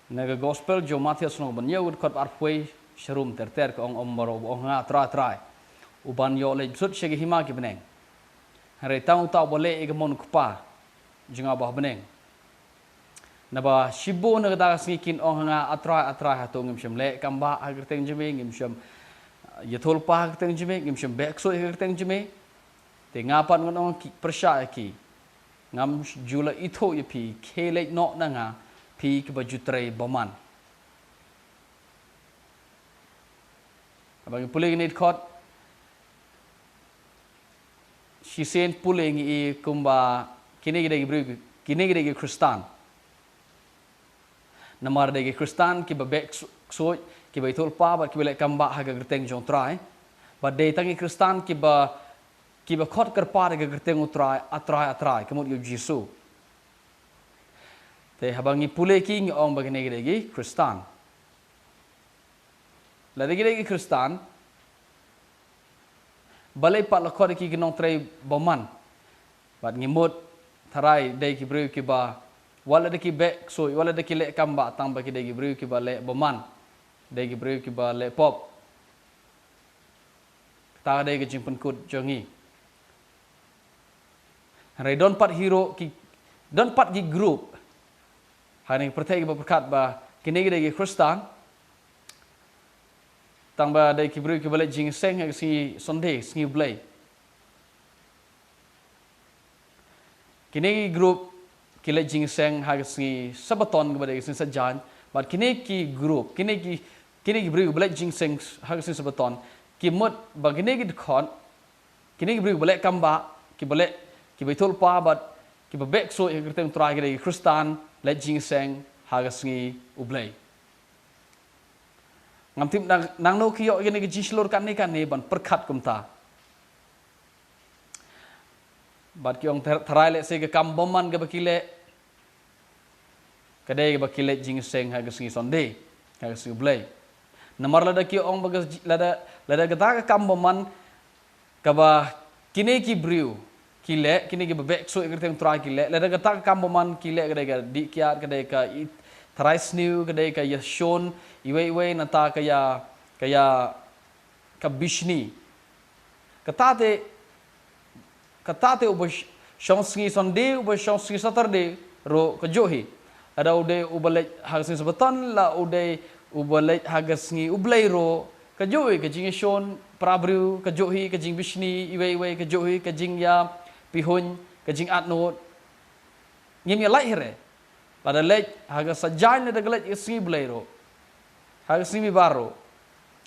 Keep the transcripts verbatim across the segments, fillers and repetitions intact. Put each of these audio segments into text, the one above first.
Na ka gospel jong u Mathaios lynnong ba hynñiew, dkhot arphew wei sharum ter ter, ka ong, ym baroh uba ong ha nga, Trai, Trai, u ban ïoh leit bsut sha ka hima ki bneng, hynrei tang uta uba leh ïa ka mon u Kpa jong nga uba ha bneng. Naba shibun na kata ka sngi kin ong ha nga, A Trai, A Trai, hato ngim shym leh kam bah ha ka kyrteng jong me, ngim shym ïathuhlypa ha ka kyrteng jong me, ngim shym beh ksuid ha ka kyrteng jong me? Te nga pat ngan ong, pyrshah ïa ki, ngam ju la ithuh ïa phi, khie leit noh na nga, phi kiba ju trei bymman. Haba ngi pule kine ki dkhot, shisien pule ngi i kumba kine ki dei ki briew, kine ki dei ki Khristan. Namar dei ki Khristan kiba beh ksu-, ksuid, kiba ïathuhlypa bad kiba leh kam bah ha ka kyrteng jong u Trai. Bad dei tang ki Khristan kiba, kiba khot kyrpad ha ka kyrteng u Trai, A Trai, A Trai, ka mut ïa u Jisu. Te haba ngi pule ki, ngi ong ba kine ki dei ki Khristan. Lada ki dei ki Khristan, balei pat la khot ïa ki ki nongtrei bymman? Bad ngi mut, tharai dei ki briew kiba, wat lada ki beh ksuid, wat lada ki leh kam bah, tang ba ki dei ki briew kiba leh bymman, dei ki briew kiba leh pop. Kata ka dei ka jingpynkut jong ngi. Hynrei don pat hi ruh ki, don pat ki group ha kane ka pyrthei kiba pyrkhat ba kine ki dei ki Khristan, tang ba dei ki briew kiba leit jingïaseng ha ka sngi Sunday, sngi U Blei. Kine ki group ki leit jingïaseng ha ka sngi Sabaton kaba dei ka sngi Saitjaiñ, bad kine ki group, kine ki, kine ki briew kiba leit jingïaseng ha ka sngi Sabaton, ki mut ba kine ki dkhot, kine ki briew kiba leh kam bah, kiba leh, kiba ïathuhlypa bad kiba beh ksuid ha ka kyrteng u Trai, ki dei ki Khristan, leit jingïaseng ha ka sngi U Blei. Ngam tip nang, nangno ki ïoh ïa kane ka jingshlur kane kane ban pyrkhat kumta. Bad ki ong, tharai lehse ka kam bymman kaba ki leh, ka dei kaba ki leit jingïaseng ha ka sngi Sunday, ha ka sngi U Blei. Namar lada ki ong ba ka, lada, lada kata ka kam bymman kaba kine ki briew ki leh, kine kiba beh ksuid ha ka kyrteng u Trai ki leh, lada kata ka kam bymman ki leh, ka dei ka dih kiad, ka dei ka i-, tharai sniew, ka dei ka ïashun iwei iwei, nangta ka ïa, ka ïa, ka bishni. Kata te, kata te uba sh-, shong sngi Sunday, uba shong sngi Saturday ruh kajuh hi. Lada u dei uba leit ha ka sngi Sabaton, la u dei uba leit ha ka sngi U Blei ruh kajuh hi, ka jingïashun para briew kajuh hi, ka jingbishni iwei iwei kajuh hi, ka jingïapihuiñ, ka jingatnud. Ngim ïa lait hi re. Lada leit ha ka Saitjaiñ, lada ka leit ha ka sngi Blei ruh, ha ka sngi Mibar ruh,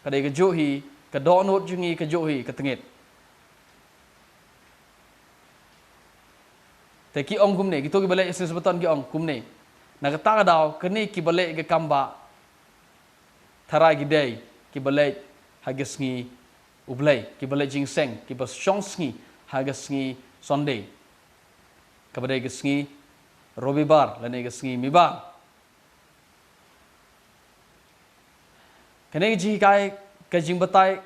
ka dei kajuh hi ka dohnud jong ngi, kajuh hi ka tyngit. Te ki ong kumne, kito kiba leit ha ka sngi Sabaton ki ong kumne. Na kata ka daw, kine kiba leh ka kam bah, tharai ki dei kiba leit ha ka sngi U Blei, kiba leit jingïaseng, kiba shong sngi ha ka sngi Sunday, kaba dei ka sngi Robibar lane ka sngi Mibar. Kane ka jinghikai, ka jingbatai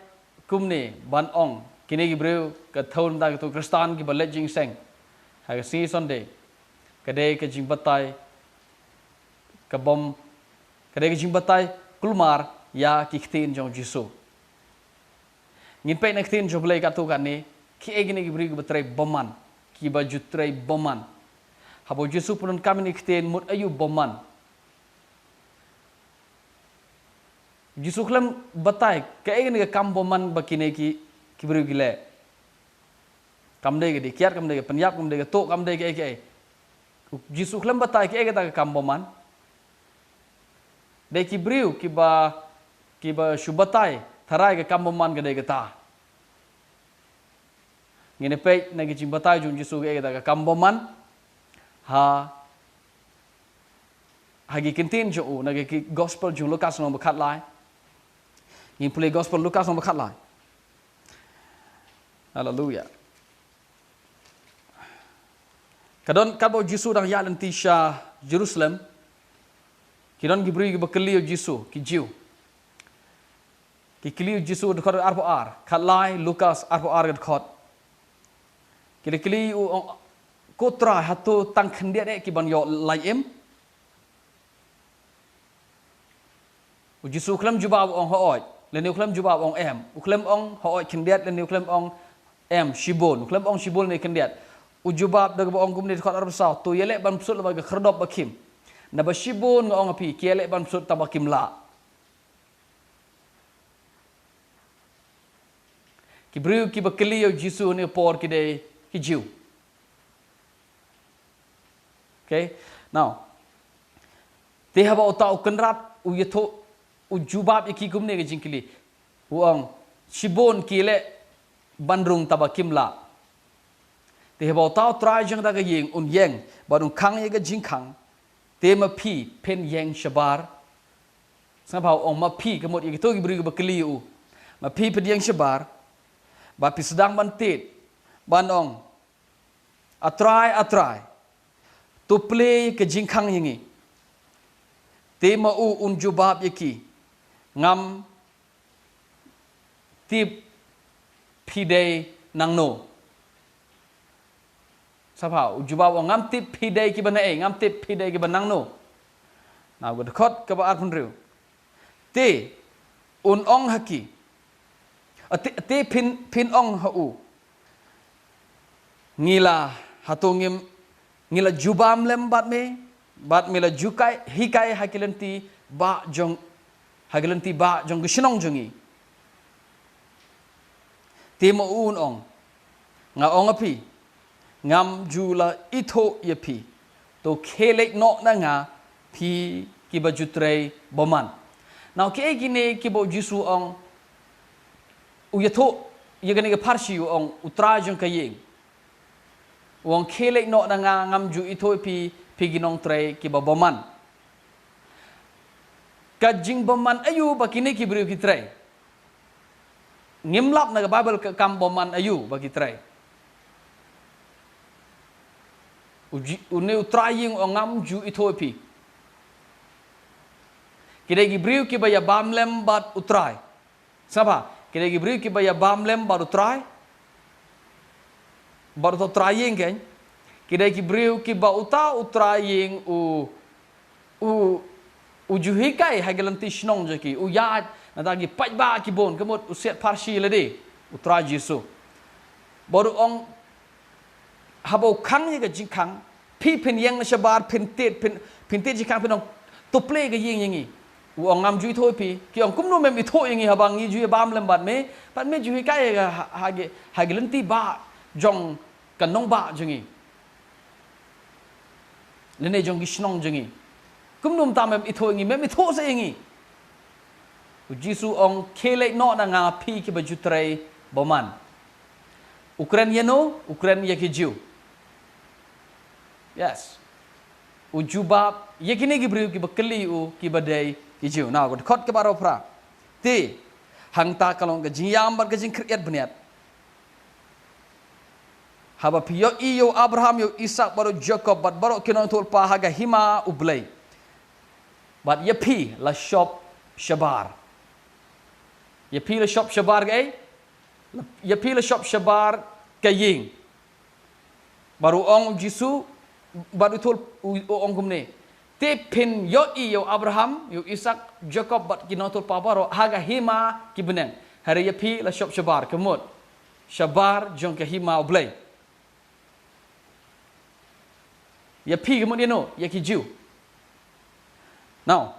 kumne ban ong, kine ki briew ka thew na kito ki Khristan kiba leit jingïaseng ha ka sngi Sunday, ka dei ka jingbatai ka bym, ka dei ka jingbatai kulmar ïa ki ktien jong u Jisu. Ngin peit na ka ktien jong u Blei katto katne, kiei kine ki briew kiba trei bymman, kiba ju trei bymman. Haba u Jisu u pyndonkam ïa kine ki ktien, mut aïu bymman? U Jisu u khlem batai kaei kane ka kam bymman ba kine ki, ki briew ki leh. Kam dei ka dih kiad, kam dei ka pynïap, kam dei ka tuh, kam dei kaei kaei. U Jisu u khlem batai kaei kata ka kam bymman. Dei ki briew kiba, kiba shu batai tharai ka kam bymman ka dei kata. Ngin ïa peit na ki jingbatai jong u Jisu kaei kata ka kam bymman ha, ha ki ktien jong u, na ki, ki gospel jong u Lukas lynnong ba khatlai. Ngin pule gospel Lukas lynnong ba khatlai. Haleluya. Ka don katba u Jisu u dang ïaid lynti sha Jerusalem, ki don ki briew kiba kylli ïa u Jisu, ki Jiw. Ki kylli ïa u Jisu, dkhot arphew ar, khatlai Lukas arphew ar ka dkhot. Ki la kylli ïa u, ong, ko Trai, hato tang khyndiat eh ki ban ïoh lait im? U Jisu u khlem jubab u ong hooid, lane u khlem jubab u ong em. U khlem ong hooid khyndiat, lane u khlem ong em shibun. U khlem ong shibun ne khyndiat. U jubab da kaba ong kumne, dkhot arphew saw, to ïaleh ban bsut lyngba ka khyrdop ba khim. Naba shibun nga ong ha phi, ki ïaleh ban bsut tangba kim lah. Ki briew kiba kylli ïa u Jisu ha kane ka por ki dei ki Jiw. Okay? Now, te haba uta u kynrad u ïathuh, u jubab ïa ki kumne ka jingkylli. U ong, shibun ki ïaleh ban rung tangba kim lah. Te haba uta u trai jong kata ka ïing un ïeng bad un khang ïa ka jingkhang, te ma phi phin ïeng shabar? Sngap bha, u ong ma phi, ka mut ïa kito ki briew kiba kylli ïa u. Ma phi phin ïeng shabar bad phi sdang ban tied, ban ong, A Trai, A Trai, to plie ka jingkhang ïa ngi. Te ma u un jubab ïa ki, Ngam tip phi dei nangno. Sngap bha, u jubab u ong, Ngam tip phi dei kiba naei, ngam tip phi dei kiba nangno. Na ka dkhot kaba arphew hynriew, te un ong ha ki, a, te, te phin, phin ong ha u, Ngi la, hato ngim, ngi la ju bam lem bad me, bad me la ju kai, hikai ha ki lynti ba jong, ha ki lynti ba jong ki shnong jong ngi? Te ma u un ong, Nga ong ha phi, ngam ju la ithuh ïa phi. To khie leit noh na nga, phi kiba ju trei bymman. Now, kiei kine kiba u Jisu u ong, u ïathuh ïa kane ka pharshi, u ong, u trai jong ka ïing. U ong, Khie leit noh na nga, ngam ju ithuh ïa phi, phi ki nongtrei kiba bymman. Ka jingbymman aïu ba kine ki briew ki trei? Ngim lap na ka Baibl ka kam bymman aïu ba ki trei. U Ji-, une u trai ïing u ong, Ngam ju ithuh ïa phi. Ki dei ki briew kiba ïa bam lem bad u trai. Sngap bha, ki dei ki briew kiba ïa bam lem bad u trai, bad uta u trai ïing, keiñ. Ki dei ki briew kiba uta u trai ïing u, u, u ju hikai ha ki lynti shnong jong ki, u ïaid na ki paidbah ki bun, ka mut u siat pharshi lade, u Trai Jisu. Bad u ong, haba u khang ïa ka jingkhang, phi phin ïeng na shabar, phin tied, phin, phin tied jingkhang, phin ong, To plie ka ïing ïa ngi. U ong, Ngam ju ithuh ïa phi. Ki ong, Kumno mem ithuh ïa ngi haba ngi ju ïa bam lem bad me, bad me ju hikai ha, ha, ha ki lynti ba jong ka nongbah jong ngi, lane jong ki shnong jong ngi? Kumno mynta mem ithuh ïa ngi, mem ithuh sa ïa ngi? U Jisu u ong, Khie leit noh na nga, phi kiba ju trei bymman. U kren ïano? U kren ïa ki Jiw. Yes. U jubab ïa kine ki briew kiba kylli u, kiba dei ki Jiw. Now, ka dkhot kaba arphew phra. Te hangta ka long ka jingïam bad ka jingkhriat bniat, haba phi ïohi ïa u Abraham, ïa u Isaak bad u Jakob bad baroh ki nongïathuhlypa ha ka hima U Blei, bad ïa phi la shop shabar. Ïa phi la shop shabar kaei? La, ïa phi la shop shabar ka ïing. Bad u ong u Jisu, bad u thul, u, u ong kumne, Te phin ïohi ïa u Abraham, ïa u Isaak, Jakob bad ki nongïathuhlypa baroh ha ka hima ki bneng. Hynrei ïa phi la shop shabar, ka mut shabar jong ka hima U Blei. Ïa phi ka mut ïano? Ïa ki Jiw. Now,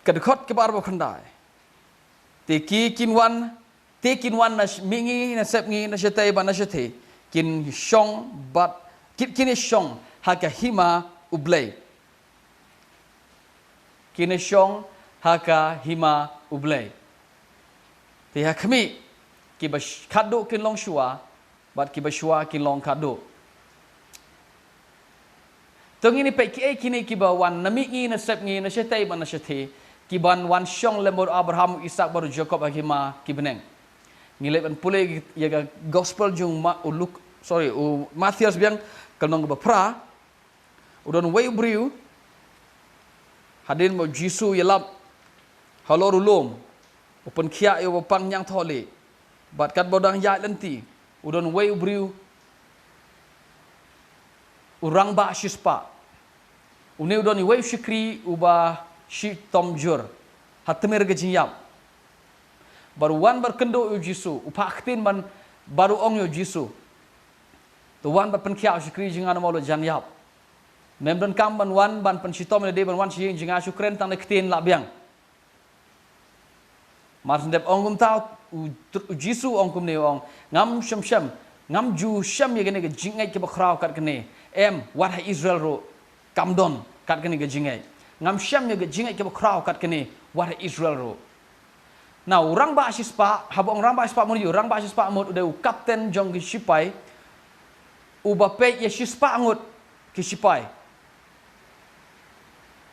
ka dkhot kaba arphew khyndai. Te ki kin wan, te kin wan na sh-, mihngi, na sepngi, na shatei bad na shathie, kin shong bad, kin, kin shong ha ka hima U Blei. Kin shong ha ka hima U Blei. Te ha khmih, kiba sh-, khadduh kin long shuwa, bad kiba shuwa kin long khadduh. To ngin ïa peit kiei kine kiba wan na mihngi, na sepngi, na shatei bad na shathie, kiban wan shong lem bad u Abraham, u Isaak bad u Jakob ha ka hima ki bneng. Ngi leit ban pule ïa ka gospel jong Ma-, u Luk-, sorry, u Mathaios biang, ka lynnong kaba phra. U don uwei u briew, hadien ba u Jisu u ïalap halor u lum, u pynkhiah ïa u bapang ñiangthohlieh. Bad katba u dang ïaid lynti, u don uwei u briew, u rangbah shispah. Une u don uwei u shakri uba shitom jur ha tmier ka jingïap. Bad u wan bad kynduh ïa u Jisu, u phah ktien ban, bad u ong ïa u Jisu. To wan bad pynkhiah u shakri jong nga namar u la jan ïap. Mem donkam ban wan ban pynshitom ïa lade ban wan sha ïing jong nga, shu kren tang da ktien lah biang. Mar shu dep ong kumta, u, u Jisu u ong kumne, u ong, ngam shem shem, ngam ju shem ïa kane ka jingngeit kaba khraw kat kane. Em, wat ha Israel ruh kam don kat kane ka jingngeit. Ngam shem ïa ka jingngeit kaba khraw kat kane, wat ha Israel ruh. Na, u rangbah shispah, haba ong rangbah shispah mut u, rangbah shispah mut u dei u kapten jong ki shipai, uba peit ïa shispah ngut ki shipai.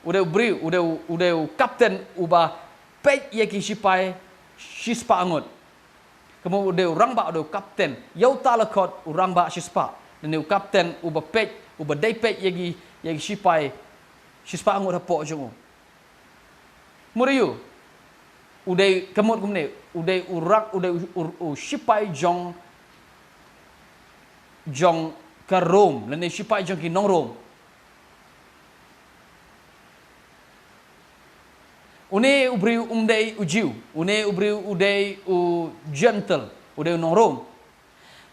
U dei u briew, u dei u, u dei u kapten uba peit ïa ki shipai shispah ngut. Kumno u dei u rangbah, u dei u kapten. Ïa uta la khot u rangbah shispah. Lane u kapten uba peit, uba dei peit ïa ki, ïa ki shipai shispah ngut hapoh jong u. Mut ïa u. U dei ka mut kumne, u dei u rak, u dei u, u, u shipai jong, jong ka Rom, lane shipai jong ki nong Rom. Une u briew um dei u Jiw, une u briew u dei u Gentile, u dei u nong Rom.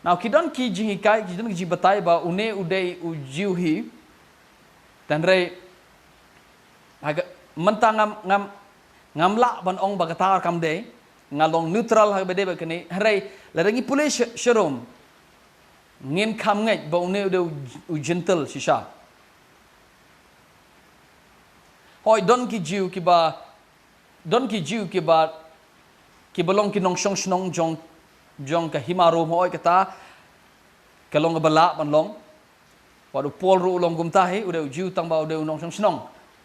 Now, ki don ki jinghikai, ki don ki jingbatai ba une u dei u Jiw hi. Tangba, ha ka, mynta ngam, ngam, ngam lah ban ong ba kata kam dei, nga long neutral ha kaba dei bad kane, hynrei lada ngi pule sha, sha Rom, ngin kham ngeit ba une u dei u, u Gentile shisha. Hooid, don ki Jiw kiba, don ki Jiw kiba, kiba long ki nongshong shnong jong, jong ka hima Rom, hooid, kata ka long kaba lah ban long. Wat u Paul ruh u long kumta hi, u dei u Jiw tangba u dei u nongshong shnong.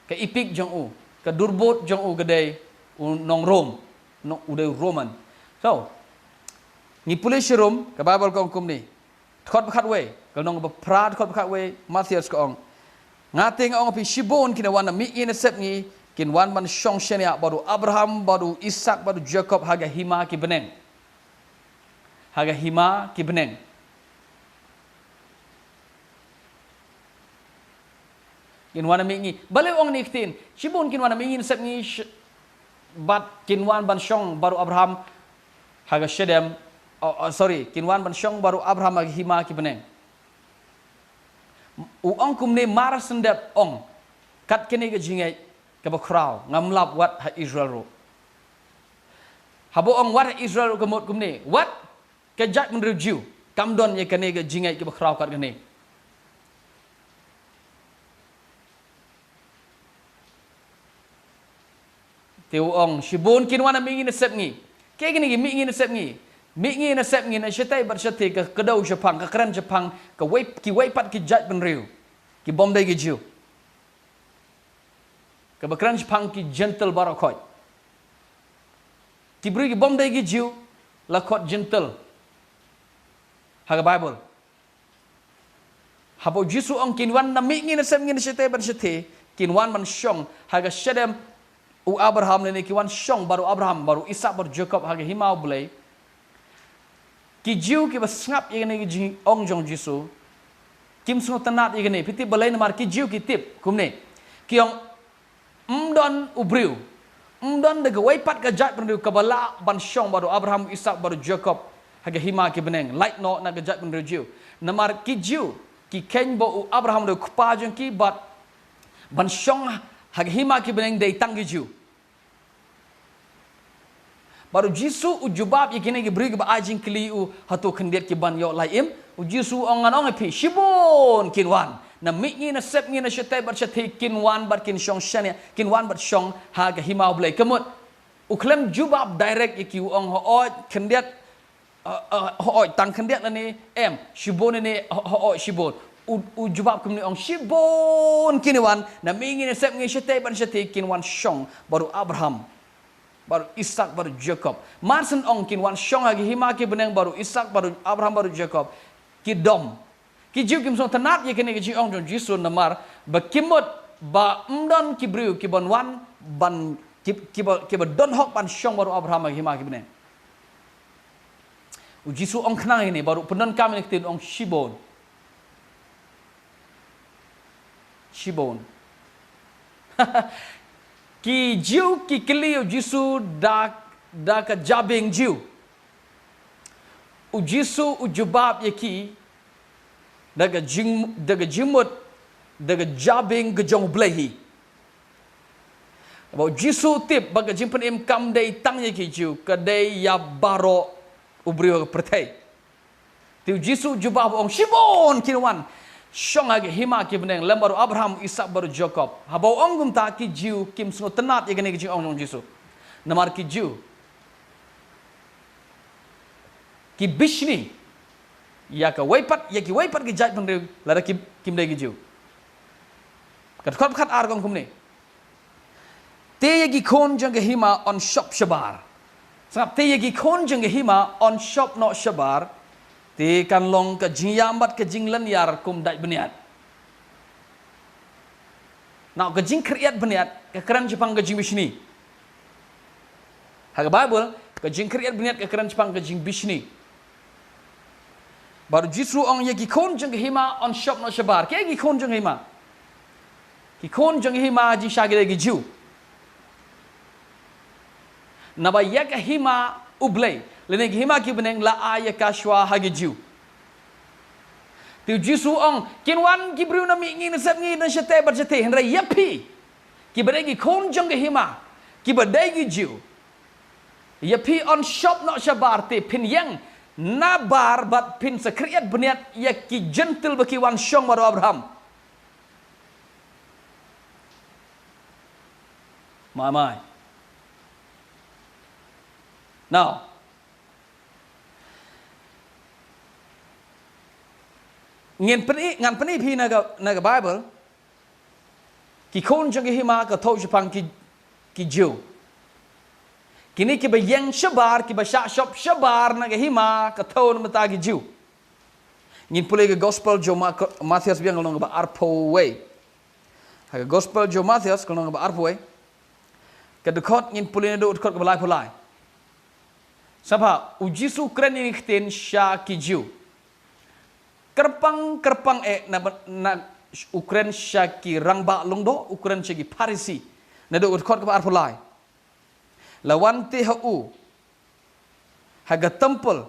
Ka epik jong u, ka durbud jong u ka dei u nong Rom, no, u dei u Roman. So, ngi pule sha Rom, ka Baibl ka ong kumne. Dkhot ba khatwei, ka lynnong ba phra dkhot ba khatwei, Mathaios ka ong. Nga te nga ong ïa phi, shibun kin wan na mihngi na sepngi, kin wan ban shong shaniah bad u Abraham, bad u Isaak, bad u Jakob ha ka hima ki bneng. Ha ka hima ki bneng. Kin wan na mihngi. Balei u ong kine ki ktien? Shibun kin wan na mihngi na sepngi sh-, bad kin wan ban shong bad u Abraham ha ka shadem. Oh, oh, sorry, kin wan ban shong bad u Abraham ha ka hima ki bneng. U ong kumne mar shu dep ong, kat kane ka jingngeit kaba khraw, ngam lap wat ha Israel ruh. Haba ong wat ha Israel ruh ka mut kumne, wat ka jaitbynriew Jiw kam don ïa kane ka jingngeit kaba khraw kat kane. Te u ong, shibun kin wan na mihngi na sepngi. Kaei kine ki mihngi na sepngi? Mihngi na sepngi na shatei bad shatei ka kdew shaphang, ka kren shaphang kawei, kiwei pat ki jaitbynriew kibym dei ki Jiw. Kaba kren shaphang ki Gentile baroh khoit. Ki briew kibym dei ki Jiw la khot Gentile ha ka Baibl. Haba u Jisu u ong kin wan na mihngi na sepngi na shatei bad shatei, kin wan ban shong ha ka shadem u Abraham, lane kin wan shong bad u Abraham, bad u Isaak, bad u Jakob ha ka hima U Blei. Ki Jiw kiba sngap ïa kane ka jingong jong u Jisu kim sngewtynnat ïa kane. Phi tip balei? Namar ki Jiw ki tip kumne. Ki ong, ym don u briew, ym don da kawei pat ka jaitbynriew kaba lah ban shong bad u Abraham, u Isaak, bad u Jakob ha ka hima ki bneng, lait noh na ka jaitbynriew Jiw. Namar ki Jiw ki kheiñ ba u Abraham u dei u kpa jong ki, bad ban shong ha ka hima ki bneng dei tang ki Jiw. Bad u Jisu u jubab ïa kine ki briew kiba ai jingkylli ïa u, hato khyndiat ki ban ïoh lai im? U Jisu u ong, ngan ong ïa phi, shibun kin wan na mihngi na sepngi na shatei bad shatei, kin wan bad kin shong shaniah, kin wan bad shong ha ka hima U Blei. Ka mut u khlem jubab direct ïa ki, u ong, hooid khyndiat, eh, eh, hooid tang khyndiat lane em, shibun lane ho-, hooid shibun. U, u jubab kumne, ong, shibun kin wan na mihngi na sepngi, shatei bad shatei, kin wan shong bad u Abraham, bad u Isaak, bad u Jakob. Mar shu ong kin wan shong ha ka hima ki bneng bad u Isaak, bad u Abraham, bad u Jakob, ki dom. Ki Jiw kim sngewtynnat ïa kane ka jingong jong u Jisu namar ba ki mut ba ym don ki briew ki ban wan ban ki, kiba, kiba don hok ban shong bad u Abraham ha ka hima ki bneng. U Jisu u ong khnang ïa kane, bad u pyndonkam ïa kane ka ktien, u ong shibun. Shibun. Ki Jiw ki kylli ïa u Jisu da, da ka jabieng Jiw. U Jisu u jubab ïa ki da ka jing, da ka jingmut, da ka jabieng ka jong U Blei hi. Ba u Jisu u tip ba ka jingpynim kam dei tang ïa ki Jiw, ka dei ïa baroh u briew ha ka pyrthei. Te u Jisu u jubab u ong, "Simon, kin wan shong ha ka hima ki bneng lem bad u Abraham, u Isaak bad u Jakob?" Haba u ong kumta, ki Jiw kim sngewtynnad ïa kane ka jingong jong u Jisu. Namar ki Jiw ki bishni ïa ka wei pat, ïa ki wei pat ki jaitbynriew lada ki, kim dei ki Jiw. Ka dkhot khatar ka ong kumne: "Te ïa ki khun jong ka hima yn shop shabar." Sngap, "Te ïa ki khun jong ka hima yn shop noh shabar, te kan long ka jingïam bad ka jinglynñiar kum dait bniat." Now, ka jingkhriat bniat ka kren shaphang ka jingbishni. Ha ka Baibl, ka jingkhriat bniat ka kren shaphang ka jingbishni. Bad u Jisu u ong, "Ïa ki khun jong ka hima yn shop noh shabar." Ki, ïa ki khun jong ka hima, ki khun jong ka hima, jingshisha ki dei ki Jiw. Naba ïa ka hima U Blei lane ka hima ki bneng la ai ïa ka shuwa ha ki Jiw. Te u Jisu u ong, "Kin wan ki briew na mihngi, na sepngi, na shatei bad shatei, hynrei ïa phi, kiba dei ki khun jong ka hima, kiba dei ki Jiw, ïa phi yn shop noh shabar, te phin ïeng nabar bad phin sa khriat bniat ïa ki Jentil ba ki wan shong bad u Abraham." Mai mai. Now, ngin pyni, ngan pyni phi na ka, na ka Baibl, ki khun jong ka hima ka thew shaphang ki, ki Jiw. Kine kiba ïeng shabar, kiba shah shop shabar na ka hima, ka thew na bynta ki Jiw. Ngin pule ka Gospel jong Ma-, Mathaios biang, ka lynnong kaba arphew wei. Ha ka Gospel jong Mathaios, ka lynnong kaba arphew wei, ka dkhot, ngin pule naduh dkhot kaba laiphew lai. Sngap, u Jisu u kren ïa kine ki ktien sha ki Jiw. Kyrpang, kyrpang eh na, na, u kren sha ki rangbah lyngdoh, u kren sha ki Pharisi. Naduh dkhot kaba arphew lai. La wan te ha u ha ka templ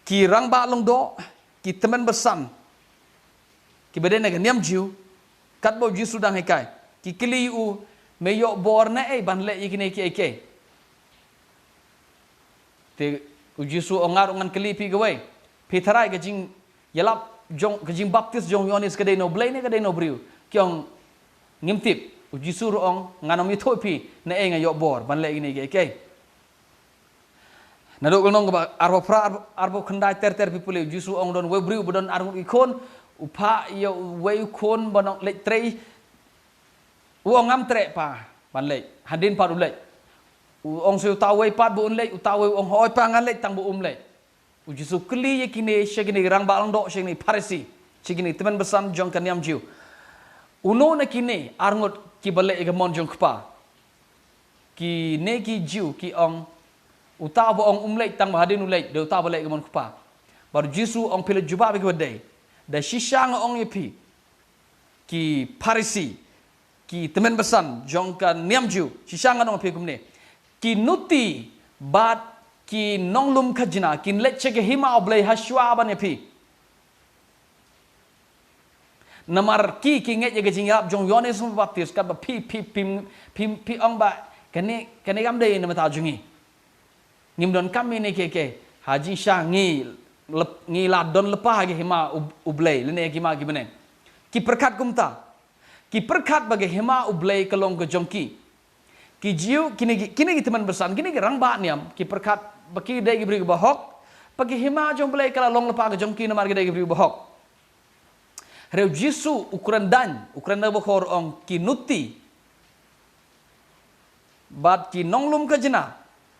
ki rangbah lyngdoh, ki tymmen basan, kiba dei na ka niam Jiw, katba u Jisu u dang hikai, ki kylli ïa u, "Me ïoh bor naei ban leh ïa kine kiei kiei?" Te u Jisu u ong, "Nga ruh ngan kylli phi kawei. Phi tharai ka jingïalap jong, ka jingbaptis jong u Ïoannis ka dei na U Blei ne ka dei na u briew?" Ki ong, "Ngim tip." U Jisu ruh u ong, "Ngan ym ïathuh ïa phi naei nga ïoh bor ban leh ïa kine kiei kiei." Naduh ka lynnong kaba arphew phra, arphew, arphew khyndai ter ter, phi pule, u Jisu u ong, don uwei u briew ba don arngut ki khun, u phah ïa uwei u khun ban ong leit trei. U ong, "Ngam treh pa ban leit." Hadien pat u leit. U ong sa ïa uta uwei pat ba un leit, uta uwei u ong, "Hooid pa, ngan leit," tang ba um leit. U Jisu u kylli ïa kine, sha kine ki rangbah lyngdoh, sha kine ki Pharisi, sha kine ki tymmen basan jong ka niam Jiw, "Uno na kine arngut kiba leh ïa ka mon jong u kpa?" Kine ki Jiw ki ong, "Uta uba ong um leit, tang ba hadien u leit, dei uta uba leh ïa ka mon u kpa." Bad u Jisu u ong, "Phi la jubab ïa kaba dei. Da shisha nga ong ïa phi, ki Pharisi, ki tymmen basan jong ka niam Jiw, shisha ngan ong ïa phi kumne, ki nuti bad ki nonglum khajna kin leit sha ka hima U Blei ha shuwa ban ïa phi. Namar ki, ki ngeit ïa ka jingïalap jong u Ïoannis Baptis, katba phi, phi, phi, phi, phi ong ba kane, kane kam dei na bynta jong ngi. Ngim donkam ïa kine kiei kiei. Ha jingshisha ngi lep-, ngi la don lypa ha ka hima U, U Blei lane ha ka hima ki bneng." Ki pyrkhat kumta. Ki pyrkhat ba ka hima U Blei ka long ka jong ki. Ki Jiw, kine ki, kine ki tymmen basan, kine ki rangbah niam, ki pyrkhat ba ki dei ki briew kiba hok, ba ka hima jong U Blei ka la long lypa ka jong ki namar ki dei ki briew kiba hok. Hynrei u Jisu u kren daiñ, u kren da kaba khor, u ong, "Ki nuti bad ki nonglum khajna."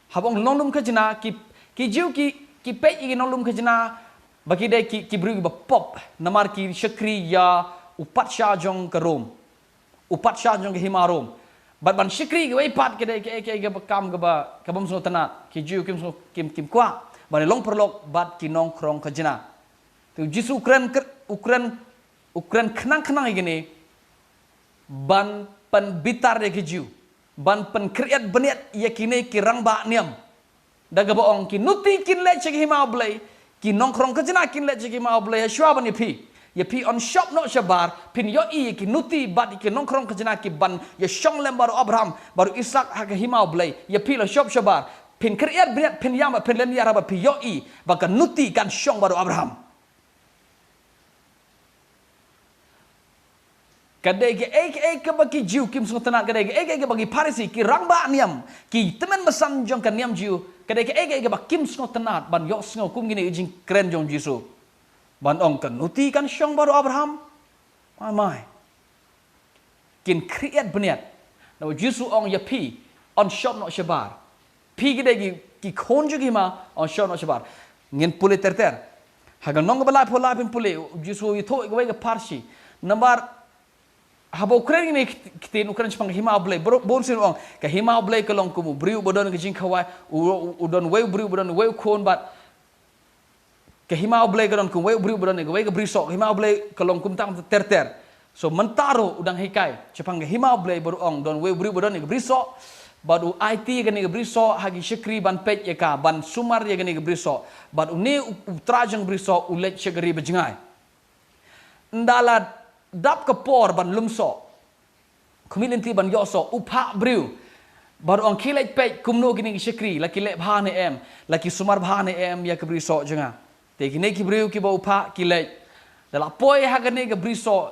Haba ong nonglum khajna, ki, ki Jiw ki, ki peit ïa ki nonglum khajna ba ki dei ki, ki briew kiba pop, namar ki shakri ïa u patsha jong ka Rom, u patsha jong ka hima Rom. Bad ban shakri ïa kiwei pat ka dei ka, ka, ka, kaba kam kaba, kaba ym sngewtynnad. Ki Jiw kim sngew, kim, kim kwah ban long paralok bad ki nongkhrong khajna. Te u Jisu u kren, kr-, u kren, u kren khnang khnang ïa kine ban pynbitar ïa ki Jiw, ban pynkhreh bniat ïa kine ki rangbah niam. Da kaba ong ki nuti kin leit sha ka hima U Blei, ki nongkhrong khajna kin leit sha ka hima U Blei, ha shuwa ban ïa phi. Ïa phi yn shop noh shabar, phin ïohi ïa ki nuti bad ïa ki nongkhrong khajna ki ban ïa shong lem bad u Abraham, bad u Isak ha ka hima U Blei, ïa phi la shop shabar, phin khreh bniat, phin ïam, phin leit ïa raba phi ïohi, ba ka nuti kan shong bad u Abraham. Ka dei kaei kaei kaba ki Jiw kim sngewtynnad, ka dei kaei kaei kaba ki Pharisi, ki rangbah niam, ki tymmen basan jong ka niam Jiw, ka dei kaei kaei kaba kim sngewtynnad, ban ïohsngew kum kine ki jingkren jong Jisu. Ban ong ka nuti kan shong bad u Abraham. Mai mai. Kin khreh bniat. Naba Jisu ong ïa phi, yn shop noh shabar. Phi ki dei ki, ki khun jong ka hima, yn shop noh shabar. Ngin pule ter ter. Ha ka lynnong kaba laiphew lai phin pule, Jisu u ïathuh ïa kawei ka pharshi. Namar, haba u kren kine ki ktien, u kren shaphang ka hima U Blei. Bun sien u ong, ka hima U Blei ka long kum u briew ba don ka jingkhawai, u, u, u don uwei u briew ba don uwei u khun bad ka hima U Blei ka don kum uwei u briew ba don ïa kawei ka brisoh, ka hima U Blei ka long kumta ter ter. So mynta ruh u dang hikai shaphang ka hima U Blei bad u ong don uwei u briew ba don ïa ka brisoh, bad u aiti ïa kane ka brisoh ha ki shakri ban peit ïa ka, ban sumar ïa kane ka brisoh. Bad une u, u trai jong ka brisoh u leit sha ka ri ba jngai. Ynda la dap ka por ban lum soh, khmih lynti ban ïoh soh, u phah briew. Bad u ong khie leit peit kumno kine ki shakri, la ki leh bha ne em, la ki sumar bha ne em ïa ka brisoh jong nga. Te kine ki briew kiba u phah ki leit. Da la poi ha kane ka brisoh,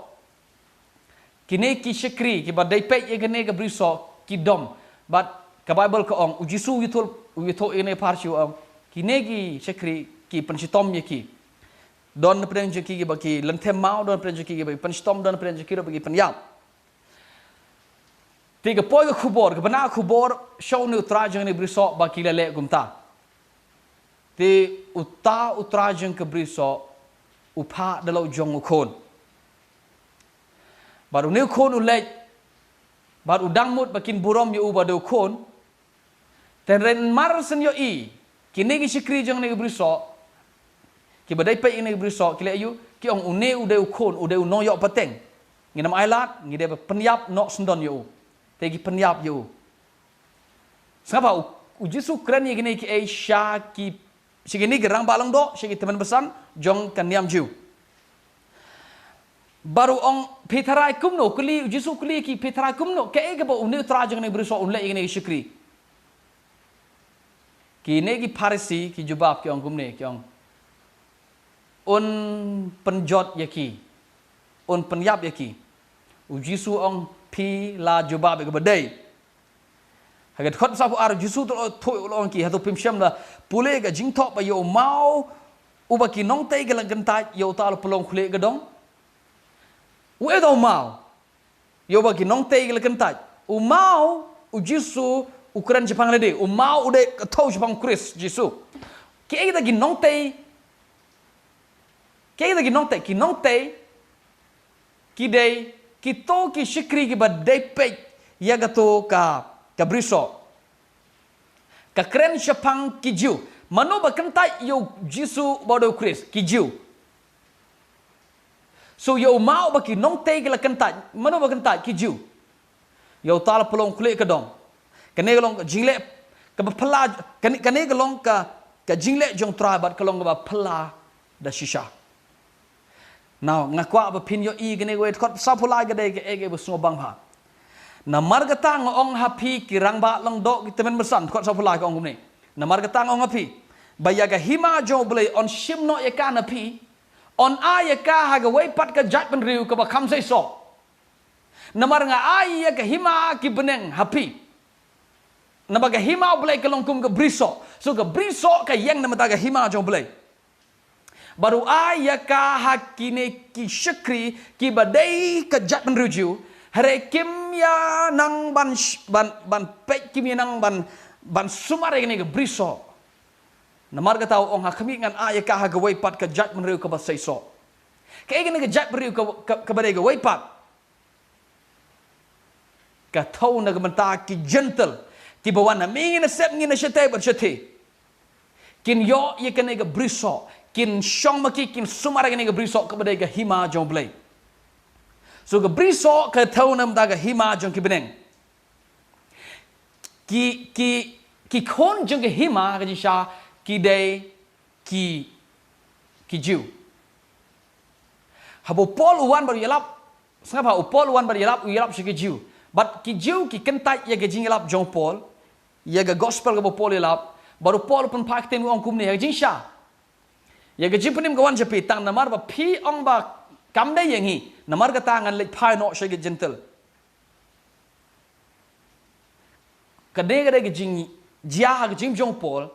kine ki shakri kiba dei peit ïa kane ka brisoh ki dom. Bad ka Baibl ka ong, u Jisu u ïathuh, u ïathuh ïa kine ki pharshi u ong, kine ki shakri ki pynshitom ïa ki. Don napdeng jong ki kiba ki lynthem maw, don napdeng jong ki kiba ki pynshitom, don napdeng jong ki ruh ba ki pynïap. Te ka poi ka khubor, ka bna khubor sha une u trai jong kane ka brisoh ba ki la leh kumta. Te uta u trai jong ka brisoh u phah da la u jong u khun. Bad une u khun u leit, bad u dang mut ba kin burom ïa u ba dei u khun. Tangba mar shen ïohi, kine ki shakri jong kane ka brisoh, kiba dei peit ïa kane ka brisoh, ki leh aïu, ki ong une u dei u khun, u dei u nongïoh pateng. Ngin ym ailad, ngi dei ban pynïap noh shen don ïa u. Te ki pynïap ïa u. Sngap bha, u, u Jisu u kren ïa kine kiei sha ki, sha kine ki rangbah lyngdoh, sha ki tymmen basan jong ka niam Jiw. Bad u ong phi tharai kumno, kylli, u Jisu u kylli ki phi tharai kumno, kaei kaba une u trai jong kane ka brisoh un leh ïa kine ki shakri. Kine ki Pharisi ki jubab ki ong kumne, ki ong, un pynjot ïa ki, un pynïap ïa ki. U Jisu u ong phi la jubab ïa kaba dei. Ha ka dkhot sawphew ar u Jisu u la ong, u la ong ïa ki, hato phim shym la pule ka jingthoh ba ïa u maw uba ki nongtei ki la kyntait, ïa uta u la pynlong khlieh ka dong? Uei uta u maw? Ïa uba ki nongtei ki la kyntait. U maw, u Jisu u kren shaphang lade. U maw u dei ka thew shaphang u Khrist Jisu. Kiei kita ki nongtei? Kiei kita ki nongtei? Ki nongtei ki dei kito ki shakri kiba dei peit ïa kato ka, ka brisoh. Ka kren shaphang ki Jiw. Mano ba kyntait ïa u Jisu ba u dei u Khrist? Ki Jiw. So ïa u maw uba ki nongtei ki la kyntait, mano ba kyntait? Ki Jiw. Ïa uta la pynlong khlieh ka dong. Kane ka long ka jingleh kaba phylla, kane, kane ka long ka, ka jingleh jong u Trai bad ka long kaba phylla da shisha. Now, nga kwah ba phin ïohi kane kawei dkhot sawphew lai ka dei kaei kaei ba sngewbang bha. Namar kata nga ong ha phi ki rangbah lyngdoh ki tymmen basan, dkhot sawphew lai ka ong kumne. Namar kata nga ong ha phi ba ïa ka hima jong U Blei yn shim noh ïa ka na phi, yn ai ïa ka ha kawei pat ka jaitbynriew kaba kham seisoh. Namar nga ai ïa ka hima ki bneng ha phi. Naba ka hima U Blei ka long kum ka brisoh. So ka brisoh ka ïeng na bynta ka hima jong U Blei. Bad u ai ïa ka ha kine ki shakri kiba dei ka jaitbynriew Jiw. Hynrei kim ïa nang ban sh-, ban, ban peit, kim ïa nang ban, ban sumar ïa kane ka brisoh. Namar kata u ong ha khmih ngan ai ïa ka ha kawei pat ka jaitbynriew kaba seisoh. Kaei kane ka jaitbynriew ka, ka, kaba dei kawei pat? Ka thew na ka bynta ki Jentil, kiba wan na mihngi na sepngi na shatei bad shatei. Kin ïoh ïa kane ka brisoh, kin shong ma ki, kin sumar ïa kane ka brisoh kaba dei ka hima jong U Blei. So ka brisoh ka thew namar ka hima jong ki bneng. Ki, ki, ki khun jong ka hima ka jingshisha ki dei ki, ki Jiw. Haba u Paul u wan bad u ïalap, sngap ha, u Paul u wan bad u ïalap, u ïalap sha ki Jiw. Bad ki Jiw ki kyntait ïa ka jingïalap jong u Paul, ïa ka gospel kaba u Paul u ïalap, bad u Paul u pynpaw ktien u ong kumne, ïa ka jingshisha. Ïa ka jingpynim ka wan sha phi tang namar ba phi ong ba kam dei ïa ngi, namar kata ngan leit phai noh sha ki Jentil. Ka dei, ka dei ka jingjia ha ka jingim jong u Paul.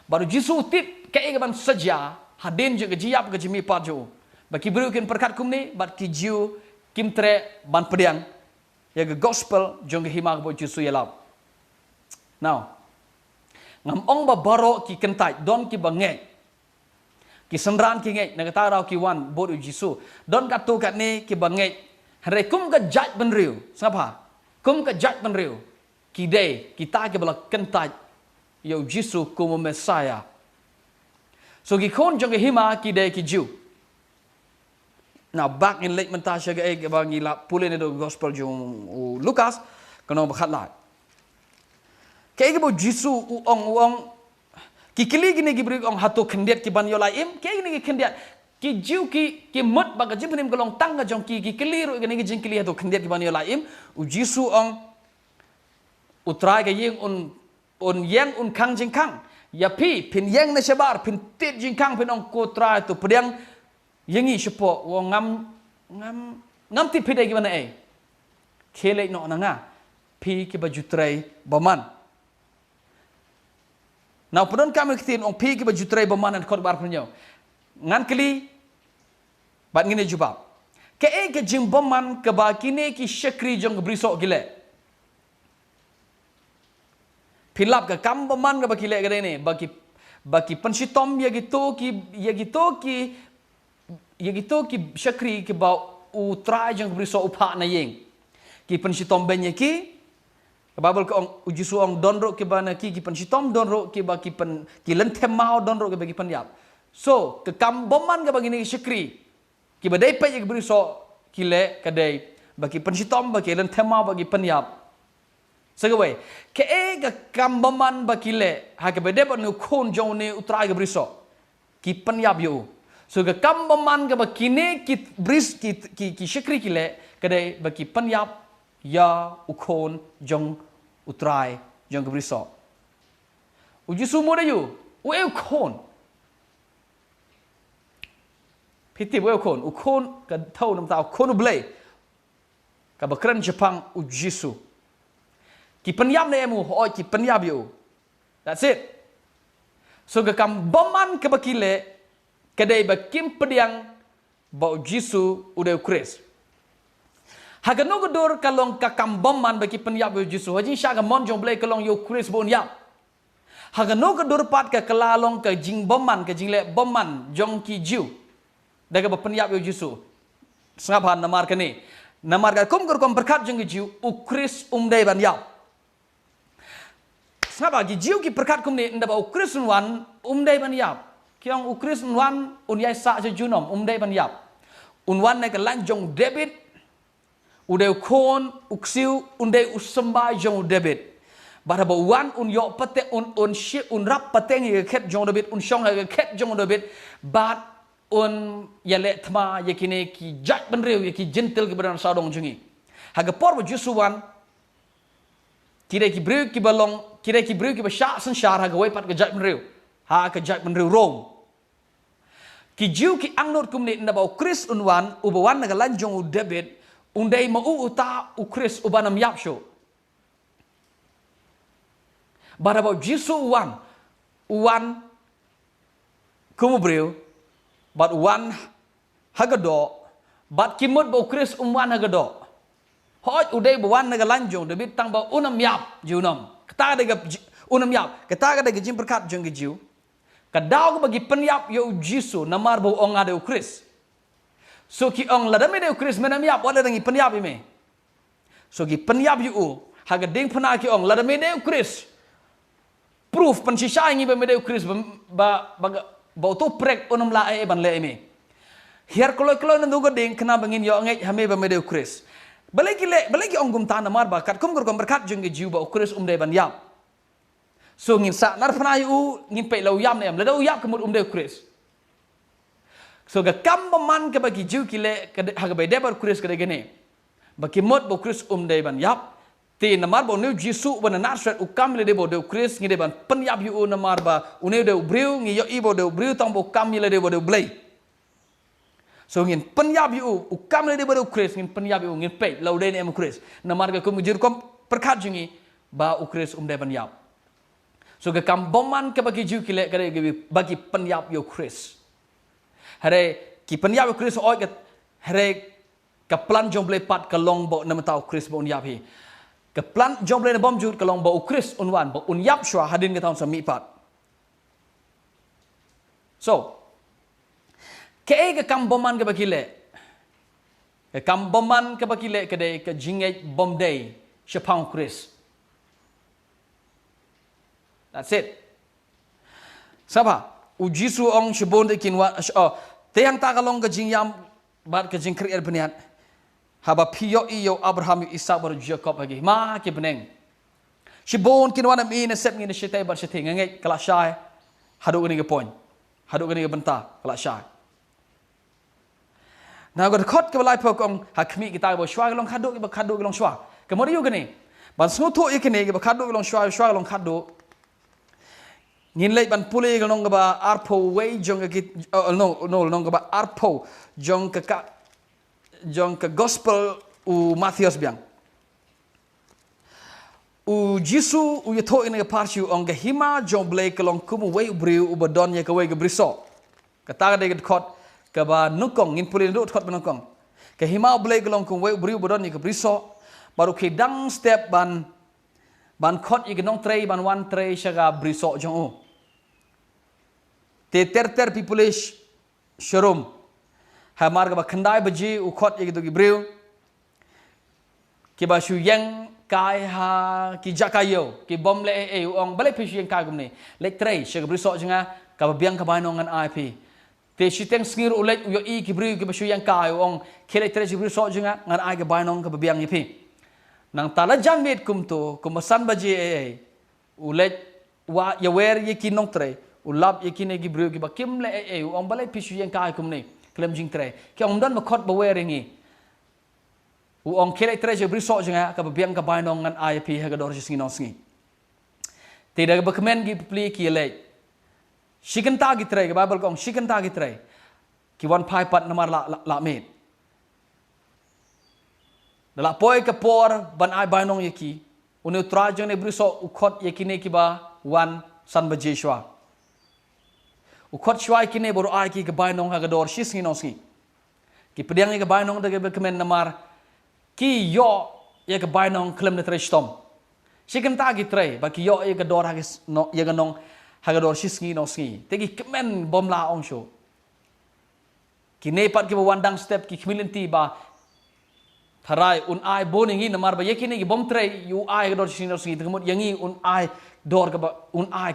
Bad u Jisu u tip kaei kaban sa jia hadien jong ka jingïap ka jingmihpat jong u, ba ki briew kin pyrkhat kumne, bad ki Jiw kim treh ban pdiang ïa ka gospel jong ka hima kaba u Jisu u ïalap. Now, ngam ong ba baroh ki kyntait, don kiba ngeit. Ki synran ki ngeit, na kata ka daw ki wan bud u Jisu. Don katto katne kiba ngeit. Hynrei kum ka jaitbynriew, sngap ha, kum ka jaitbynriew, ki dei kita kiba la kyntait ïa u Jisu kum u Messiah. So ki khun jong ka hima ki dei ki Jiw. Now, bad ngin leit mynta sha kaei kaba ngi la pule naduh ka gospel jong u Lukas, ka lynnong ba khatlai. Kaei kaba u Jisu u ong, u ong, ki kylli kine ki briew, ong, hato khyndiat ki ban ïoh la im? Kaei kine ki khyndiat? Ki Jiw ki, ki mut ba ka jingpynim ka long tang ka jong ki, ki kylli ruh kine ki jingkylli, hato khyndiat ki ban ïoh la im? U Jisu u ong, U Trai ka ïing un, un ïeng un khang jingkhang. Ïa phi, phin ïeng na shabar, phin tied jingkhang, phin ong, Ko Trai, to pdiang ïa ngi shapoh. U ong, ngam, ngam, ngam tip phi dei kiba naei. Khie leit noh na nga, phi kiba ju trei bymman. Now, pyndonkam ïa ka ktien, ong, phi kiba ju trei bymman, na dkhot ba arphew hynñiew. Ngan kylli bad ngin ïa jubab. Kaei ka jingbymman kaba kine ki shakri jong ka brisoh ki leh? Phi lap, ka kam bymman kaba ki leh ka dei ne, ba ki, ba ki pynshitom ïa kito ki, ïa kito ki, ïa kito ki shakri kiba u trai jong ka brisoh u phah na ïing. Ki pynshitom beiñ ïa ki. Ka Baibl ka ong, u Jisu u ong, don ruh kiba na ki, ki pynshitom, don ruh kiba ki pyn, ki lynthem maw, don ruh kiba ki pynïap. So, ka kam bymman kaba kine ki shakri kiba dei peit ïa ka brisoh ki leh ka dei ba ki pynshitom, ba ki lynthem maw, ba ki pynïap. Sa kawei, kaei ka kam bymman ba ki leh ha kaba dei bad une u khun jong une u trai ka brisoh? Ki pynïap ïa u. So ka kam bymman kaba kine ki bris, ki, ki, ki shakri ki leh ka dei ba ki pynïap ïa u khun jong u trai jong ka brisoh. U Jisu u mut ïa u, uei u khun? Phi tip uei u khun? U khun ka thew namar u khun U Blei, kaba kren shaphang u Jisu. Ki pynïap ne em u? Hooid, ki pynïap ïa u. That's it. So ka kam bymman kaba ki leh ka dei ba kim pdiang ba u Jisu u dei u Khrist. Ha kano ka dur ka long ka kam bymman ba ki pynïap ïa u Jisu? Ha jingshisha ka mon jong U Blei ka long ïa u Khrist ba un ïap. Ha kano ka dur pat ka kylla long ka jingbymman, ka jingleh bymman jong ki Jiw da kaba pynïap ïa u Jisu? Sngap ha, namar kane. Namar ka kum ka rukom pyrkhat jong ki Jiw, u Khrist um dei ban ïap. Sngap ha, ki Jiw ki pyrkhat kumne, ynda ba u Khrist un wan, um dei ban ïap. Ki ong u Khrist un wan, un ïai sah sha junom, um dei ban ïap. Un wan na ka lain jong u David, u dei u khun u ksiew, un dei u symbai jong u David. Bad haba u wan un ïoh pateng, un, un shi, un rap pateng ïa ka khet jong u David, un shong ha ka khet jong u David, bad un ïaleh thma ïa kine ki jaitbynriew, ïa ki Jentil kiba don sawdong jong ngi. Ha ka por ba u Jisu u wan, ki dei ki briew kiba long, ki dei ki briew kiba shah synshar ha kawei pat ka jaitbynriew, ha ka jaitbynriew Rom. Ki Jiw ki angnud kumne, ynda ba u Khrist un wan, uba wan na ka lain jong u David, un dei ma u uta u Khrist uba nym ïap shuh. Bad haba u Jisu u wan, u wan kum u briew, bad u wan ha ka doh, bad ki mut ba u Khrist um wan ha ka doh. Hooid, u dei ba wan na ka lain jong u David, tang ba un nym ïap junom. Kata ka dei ka ji-, un nym ïap. Kata ka dei ka jingpyrkhat jong ki Jiw. Ka daw kaba ki pynïap ïa u Jisu namar ba u ong, nga dei u Khrist. So ki ong, lada me dei u Khrist, me nym ïap, wat lada ngi pynïap ïa me. So ki pynïap ïa u ha ka diengphna, ki ong, lada me dei u Khrist, proof, pynshisha ïa ngi ba me dei u Khrist, ba, ba, ba, ba uto u prek un nym lah ei ei ban leh ïa me. Hiar kloi kloi na dong ka ding khnang ba ngin ïoh ngeit ha me ba me dei u Khrist. Balei ki leh, balei ki ong kumta? Namar ba katkum ka rukom pyrkhat jong ki Jiw ba u Khrist um dei ban ïap. So ngin sa nar phna ïa u, ngin peit la u ïap ne em. Lada u ïap ka mut um dei u Khrist. So ka kam bymman kaba ki Jiw ki leh ka dei, ha kaba ïadei bad u Khrist ka dei kane. Ba ki mut ba u Khrist um dei ban ïap. Te namar ba une u Jisu uba na Nasareth u kam ïalade ba u dei u Khrist, ngi dei ban pynïap ïa u namar ba une u dei u briew, ngi ïohi ba u dei u briew tang ba u kam ïalade ba u dei u Blei. So ngin pynïap ïa u, u kam ïalade ba u dei u Khrist, ngin pynïap ïa u, ngin peit la u dei ne em u Khrist. Namar ka kum ka jingrukom pyrkhat jong ngi ba u Khrist um dei ban ïap. So ka kam bymman kaba ki Jiw ki leh ka dei ba ki pynïap ïa u Khrist. Hynrei ki pynïap ïa u Khrist, hooid ka, hynrei ka plan jong u Blei pat ka long ba na mynta u Khrist ba un ïap hi. Ka plan jong u Blei na bymjukut ka long ba u Khrist un wan, ba un ïap shuwa hadien kata un sa mihpat. So kaei ka kam bymman kaba ki leh? Ka kam bymman kaba ki leh ka dei ka jingngeit bymdei shaphang u Khrist. That's it. Sngap bha, u Jisu u ong shibun te kin wan, sh-, oh, te hangta ka long ka jingïam bad ka jingkhriat bniat. Haba phi ïohi ïa u Abraham, ïa u Isaak bad u Jakob ha ki hima ki bneng. Shibun kin wan ha me, na sep ngi na shatei bad shatei, nga ngeit ka la shai. Haduh kane ka point, haduh kane ka bynta ka la shai. Na ka dkhot kaba laiphew ka ong, ha khmih kita kiba shuwa ki long khatduh, kiba khatduh ki long shuwa. Ka mut aïu kane? Ban sngewthuh ïa kane, kiba khatduh ki long shuwa, shuwa ki long khatduh, ngin leit ban pule ka lynnong kaba arphew wei jong ka kit-, oh, no, no, lynnong kaba arphew jong ka, ka, jong ka gospel u Mathaios biang. U Jisu u ïathuh ïa kane ka parshi, u ong ka hima jong u Blei ka long kum uwei u briew uba don ïa kawei ka brisoh. Kata ka dei ka dkhot kaba nyngkong, ngin pule naduh dkhot ba nyngkong. Ka hima u Blei ka long kum uwei u briew uba don ïa ka brisoh, bad u khie dang step ban, ban khot ïa ki nongtrei ban wan trei sha ka brisoh jong u. Te ter ter phi pule sh-, sharum. Hamar kaba khyndai baje u khot ïa kito ki briew kiba shu ïeng kai ha ki jaka ïew, ki bym leh ei ei, u ong, balei phi shu ïeng kai kumne? Leit trei sha ka brisoh jong nga, kaba biang ka bainong ngan ai phi. Te shiteng sngi ruh u leit, u ïohi ki briew kiba shu ïeng kai, u ong, khie leit trei sha ka brisoh jong nga, ngan ai ka bainong kaba biang ïa phi. Nangta la jan miet kumto, kumba san baje ei ei, u leit, u ïawer ïa ki nongtrei, u lap ïa kine ki briew kiba kim leh ei ei, u ong, balei phi shu ïeng kai kumne khlem jingtrei? Ki ong, ym don ba khot ba wer ïa ngi. U ong, khie leit trei sha ka brisoh jong nga, kaba biang ka bainong ngan ai ïa phi ha ka dor shisngi nongsngi. Te da kaba kmen ki bapli ki ïaleit. Shi kynta ki trei, ka Baibl ka ong shi kynta ki trei. Ki wan phai pat namar la, la, la miet. Da la poi ka por ban ai bainong ïa ki, une u trai jong kane ka brisoh u khot ïa kine kiba wan san baje shuwa. U khot shuwa ïa kine bad u ai ki ka bainong ha ka dor shisngi nongsngi. Ki pdiang ïa ka bainong da kaba kmen namar ki ïoh ïa ka bainong khlem da trei shitom. Shi kynta ki trei bad ki ïoh ïa ka dor ha ka s-, no, ïa ka nong ha ka dor shisngi nongsngi. Te ki kmen bym lah ong shuh. Kine pat kiba wan dang step ki khmih lynti ba, tharai un ai bun ïa ngi namar ba ïa kine ki bym trei u ai ka dor shisngi nongsngi, te ka mut ïa ngi un ai dor kaba, un ai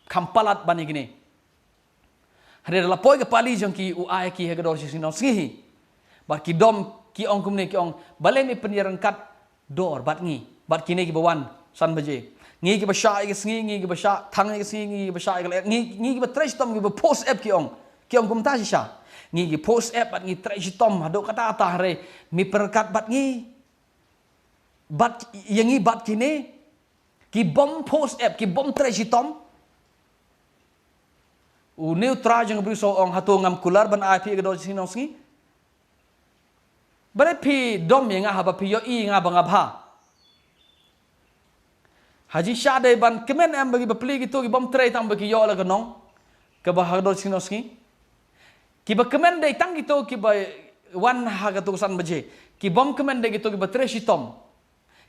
kham palat ban ïa kine. Hynrei da la poi ka pali jong ki, u ai ki ha ka dor shisngi nongsngi hi. Bad ki dom, ki ong kumne, ki ong, balei me pynïaryngkat dor bad ngi, bad kine kiba wan san baje? Ngi kiba shah ïa ka sngi, ngi kiba shah thang ïa ka sngi, ngi kiba shah ïa ka lyer, ngi, ngi kiba trei shitom, kiba pos ep, ki ong. Ki ong kumta shisha. Ngi ki pos ep bad ngi trei shitom haduh katta katta, hynrei me pynryngkat bad ngi, bad ïa ngi bad kine ki bym pos ep, ki bym trei shitom? Une u trai jong ka brisoh u ong, hato ngam kular ban ai phi ha ka dor shisngi nongsngi? Balei phi dom ïa nga haba phi ïohi ïa nga ba nga bha? Ha jingshisha dei ban kmen em ba ki bapli kito ki bym trei tang ba ki ïoh la ka nong kaba ha ka dor shisngi nongsngi? Kiba kmen dei tang kito kiba wan ha kato ka san baje. Ki bym kmen dei kito kiba trei shitom.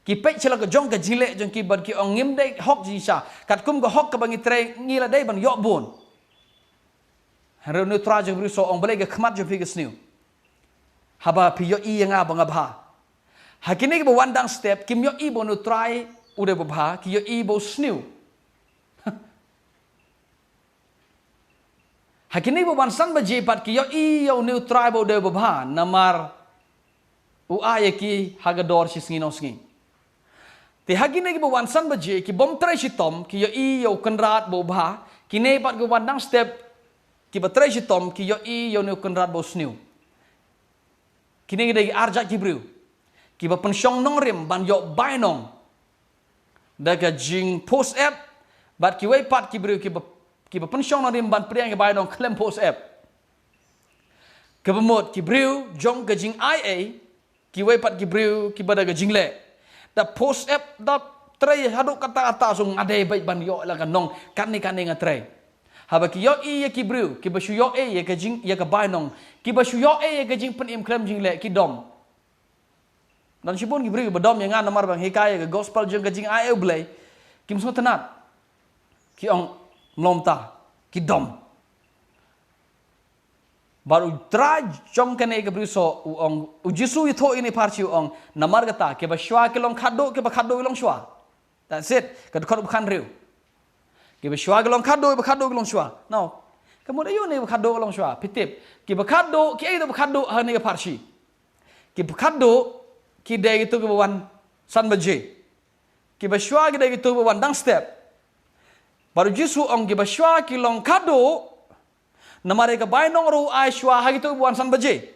Ki peit sha la ka jong ka jingleh jong ki bad ki ong, ngim dei hok jingshisha. Katkum ka hok kaba ngi trei ngi la dei ban ïoh bun. Hynrei une u trai jong ka brisoh u ong, balei ka khmat jong phi ka sniew haba phi ïohi ïa nga ba nga bha? Ha kine kiba wan dang step kim ïohi ba une u trai u dei ba bha, ki ïohi ba u sniew. Ha kine ba wan san baje pat ki ïohi ïa une u trai ba u dei babha, namar u ai ïa ki ha ka dor shi sngi nong sngi. Te ha kine ki ba wan san baje, ki bym trei shitom, ki ïohi ïa u kynrad ba u bha, kine pat ki wan dang step, ki ba trei shitom, ki ïohi ïa une u kynrad ba u sniew. Kine ki dei ki ar jait ki briew ki ba pynshong nongrim ban ïoh bainong da ka jingpos ep, bad kiwei pat ki briew ki ba, ki ba pynshong nongrim ban pdiang ki bainong khlem pos ep. Ka ba mut ki briew jong ka jingai ei, kiwei pat ki briew ki ba da ka jingleh. Da pos ep, da trei haduh katta katta, shu nga dei beit ban ïoh la ka nong, kane kane nga trei. Haba ki ïohi ïa ki briew ki ba shu ïoh ei ïa ka jing, ïa ka bainong, ki ba shu ïoh ei ïa ka jingpynim khlem jingleh, ki dom. Don shibun ki briew ki ba dom ïa nga namar ba nga hikai ïa ka gospel jong ka jingai ei U Blei. Kim sngewtynnat. Ki ong, mlom ta, ki dom. Bad u trai jong kane ka briew soh u ong, u Jisu u ïathuh ïa kine pharshi u ong, namar kata ki ba shuwa ki long khatduh, ki ba khatduh ki long shuwa. That's it. Ka dkhot u ba khathynriew. Ki ba shuwa ki long khatduh, ki ba khatduh ki long shuwa. Now, ka mut aïu ne ba khatduh ki long shuwa? Phi tip, ki ba khatduh, ki aïu ba khatduh ha kane ka pharshi? Ki ba khatduh ki dei kito ki ba wan san baje. Ki ba shuwa ki dei kito ki ba wan dang step. Bad u Jisu u ong ki ba shuwa ki long khatduh, namar ïa ka bainong ruh u ai shuwa ha kito ki ba wan san baje.